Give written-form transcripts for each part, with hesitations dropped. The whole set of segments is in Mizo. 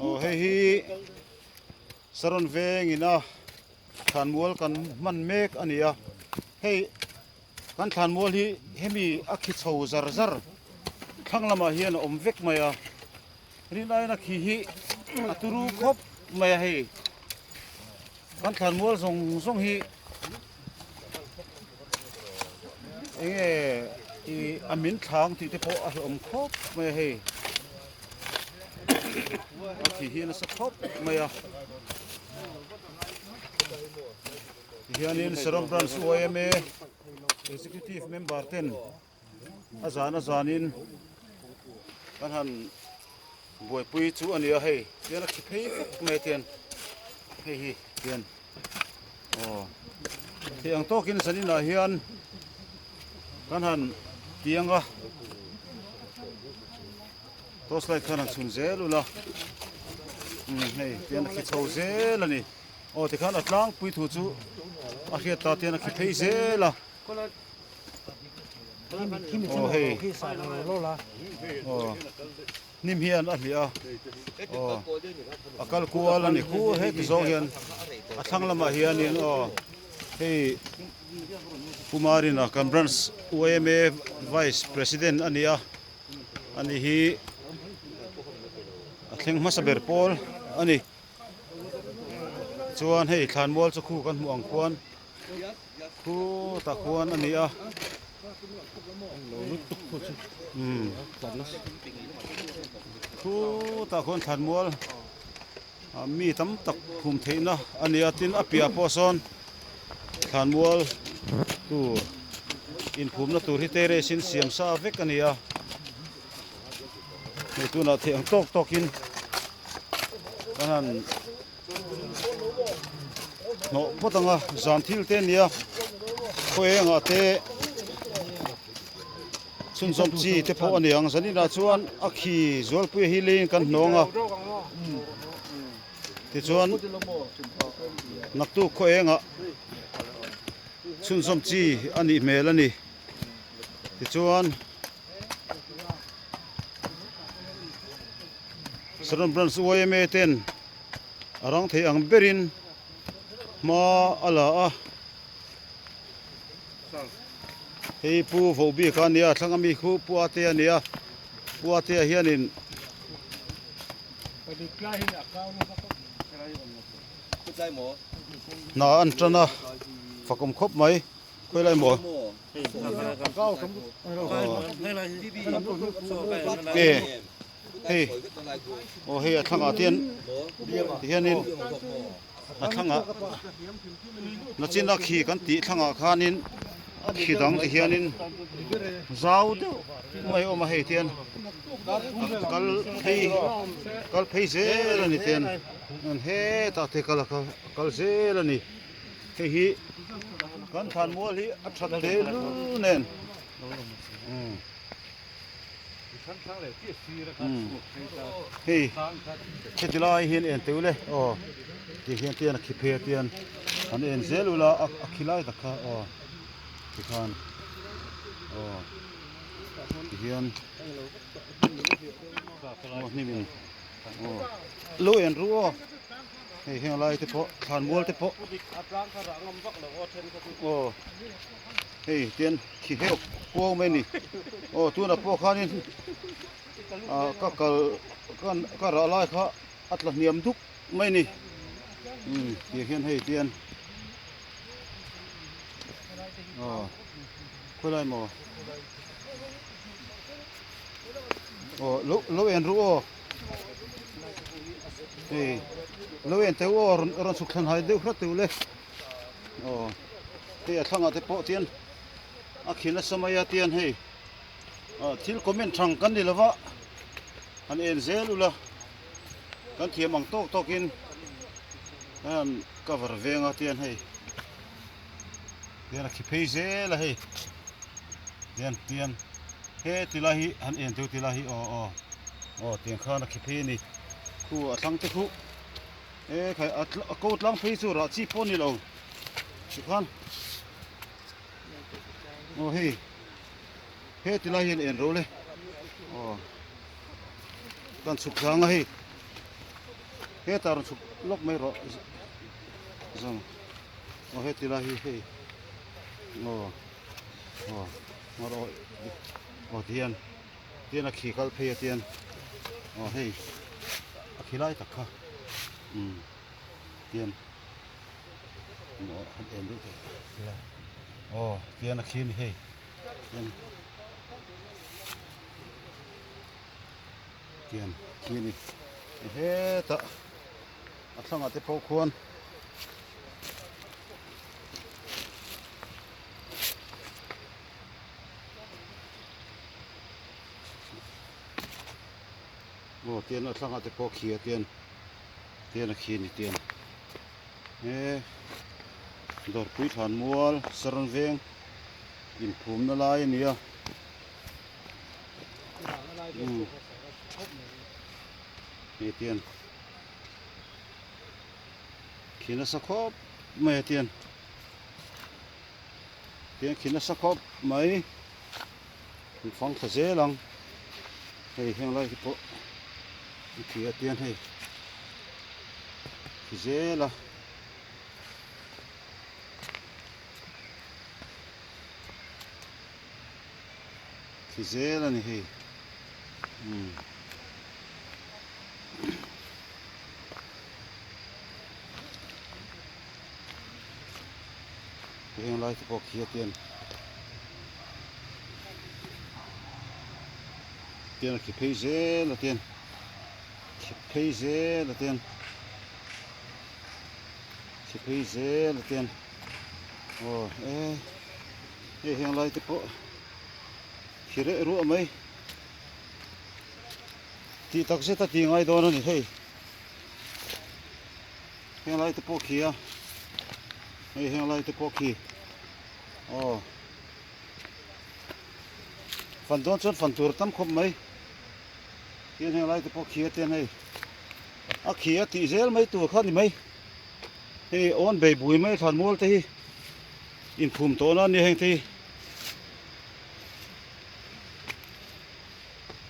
Aw hei hi Saron veng ina thlanmual kan hman mek a ni a hei kan thlanmual hi hemi a khi chho zar zar thlang lamah hian a awm vek mai a rinaiin a khi hi a turu khawp mai a hei kan thlanmual zawng zawng hi enge ih a min thlang tih te pawh a hlauhawm khawp mai a hei a khi hi nasa khawp mai a tihianin Saron Branch yma Executive member ten a zan a zanin kan han buaipui chu a ni a hei tian a khi phei vek mai a tian hei hi tian aw thei ang tawkin zaninah hian kan han tiang a torch light khan han chhun zel ula umm hei tian a khi chho zel a ni aw tikhan a tlangpui thu chu a hriat ta tian a khi phei zel a. Aw hei aw hnim hian a hliah a aw a kal kual a ni khu heti zawng hian a thlang lamah hianin aw hei Pumarina kan branch yma vice president a ni a ani hi a thleng hmasa ber pawl a ni chuan hei thlanmual chu khu kan hmuh ang khuan. Khutah khuan a ni a. Umm khutah khuan thlanmual ah mi tam tak khum theihna a ni a tin a piah pawh sawn thlanmual tur inphumna tur hi terrace in siam sa vek a ni a hei tunah theih ang tawk tawkin kan han. Hnawh phawt ang a zan thil te a nia khaw engah te chhunzawm chi te pawh a ni ang zaninah chuan a khi zualpui hi leiin kan hnawng a tichuan naktuk khaw engah chhunzawm chi a nih hmel a ni tichuan. Saron Branch yma ten a rang thei ang berin hma a la a hei pu voh bik a nia thlang ami khu pu ate a nia pu ate ah hianin hna an tan a fakawm khawp mai. Khawi lai maw? Nge hei aw hei a thlangah te hian tihianin a thlangah nachina khi kan tih thlangah khanin khi dang ti hianin zau deuh mai a awm a hei tian kal phei kal phei zel a ni tian hetah te kal a kal zel a ni. Hei hi kan thlanmual hi a that hle lu nen hei heti lai hian en teuh le aw ti hian tian a khi phei a tian an en zel ula a khi lai tak kha aw tikhan aw tihian aw hnim in aw lo en ru aw. Hei heng lai te pawh thlanmual te pawh aw hei tian khi heuh kuau mai a ni aw tunah pawh khanin ah ka kal ka rah lai kha a tla hniam duk mai a ni umm tiang hian hei tian aw khawilai maw aw lo lo en ru aw. Hei lo en teuh aw rawn rawn chhuk thlan hai deuh hrat teuh le aw hei a thlangah te pawh tian a khi nasa mai a tian hei ah thil comment thang kan ni lova han en zel ula kan thiam ang tawk tawkin an cover veng a tian hei tian a khi phei zel a hei tian tian he ti lai hi han en teuh ti lai hi aw aw. Aw tiang khan a khi phei a ni khu a thlang te khu e khai a ko tlang phei chu rah chi pawh a ni lo tikhan aw hei. Heti lai hian en ro le aw kan chhuk thlang a hei hetah rawn chhuk lawk mai rawh zawng aw heti lai hi hei aw aw ngaw aw tihian tihian a khi kal phei a tihian aw hei a khi lai tak kha umm tihian aw han en deuh teh aw tihian a khi a ni hei. Tian khi a ni hetah a thlangah te pawh khuan aw tian a thlangah te pawh khi a tian tian a khi a ni tian he dawrpui thlan mual saron veng. Inphumna lai a ni a. Umm hei tian khi nasa khawp mai a tian tian khi nasa khawp mai in fang thla zel ang hei heng lai hi pawh khi a tian hei khi zel a. Thi zel a ni hei umm heng lai te pawh khi a tian tian a khi phei zel a tian khi phei zel a tian khi phei zel a tian. Aw e hei heng lai te pawh khi reh ruah mai tih tak zet a ti ngai dawn a ni hei heng lai te pawh khi a hei heng lai te pawh khi aw fan dawn chuan fan tur tam khawp mai hian heng lai te pawh khi a ten hei a khi a tih zel mai tur kha a ni mai. Hei awn bei bui mai thlan mual te hi inphum tawh na a nia heng te hi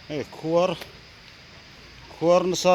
hei khuar khuar nasa.